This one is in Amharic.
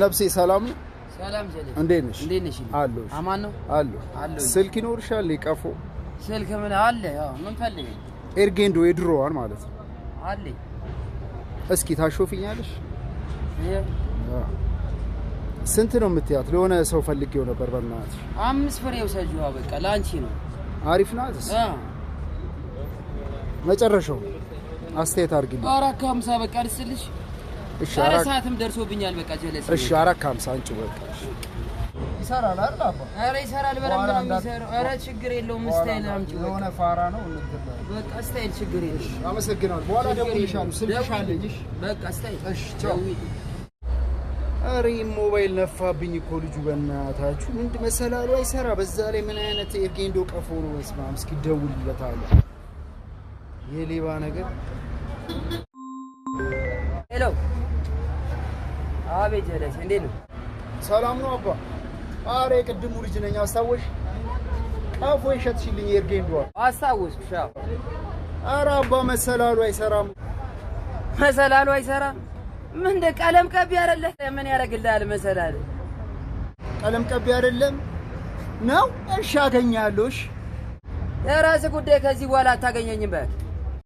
ነፍሴ ሰላም ነው? ሰላም ጀለስ፣ እንዴት ነሽ? እንዴት ነሽ? አለሁ። አማን ነው አለሁ። አለሁ። ስልክ ይኖርሻል? የቀፎ ስልክ ምን አለ? ያው ምን ፈልገኝ? ኤርጌንዶ የድሮዋን ማለት ነው። አለ። እስኪ ታሾፊኛለሽ? ይሄ ስንት ነው የምትያት? ለሆነ ሰው ፈልጌው ነበር። በእናትሽ። 5 ፍሬ ውሰጂዋ፣ በቃ ለአንቺ ነው። አሪፍ ናት። መጨረሻው አስተያየት አድርጊልኝ። 4.50 በቃ ልስልሽ። እሺ። ኧረ 4 ሰዓትም ደርሶብኛል። በቃ ጀለስ። እሺ፣ 4.50 አንቺ በቃ። እሺ። ይሰራል አይደል አባ? ኧረ ይሰራል፣ በደንብ ነው የሚሰራው። ኧረ ችግር የለውም። style አምጪው በቃ። የሆነ ፋራ ነው እንትን። በቃ style ችግር የለውም። አመሰግናለሁ። በኋላ ደውልልሻለሁ። ስልክሽ አለኝ። እሺ። በቃ style። እሺ፣ ቻው። ኧረ ሞባይል ነፋብኝ እኮ ልጁ። በእናታችሁ ምንድን መሰላሉ አይሰራ። በዛ ላይ ምን አይነት ኤርጌንዶ ቀፎ ነው? በስመ አብ። እስኪ ደውልለታለሁ። የሌባ ነገር። Hello፣ አቤት ጀለስ፣ እንዴት ነው? ሰላም ነው አባ? ኧረ የቅድሙ ልጅ ነኝ። አስታወሽ? ቀፎ የሸጥሽልኝ ኤርጌንዶዋ። አስታወስኩሽ። አዎ። ኧረ አባ መሰላሉ አይሰራም። መሰላሉ አይሰራም። ምን እንደ ቀለም ቀቢ አይደለ? ምን ያደርግልሃል መሰላል? ቀለም ቀቢ አይደለም ነው? እሺ አገኛለሁ። እሺ። የራስህ ጉዳይ። ከዚህ በኋላ አታገኘኝም። በል።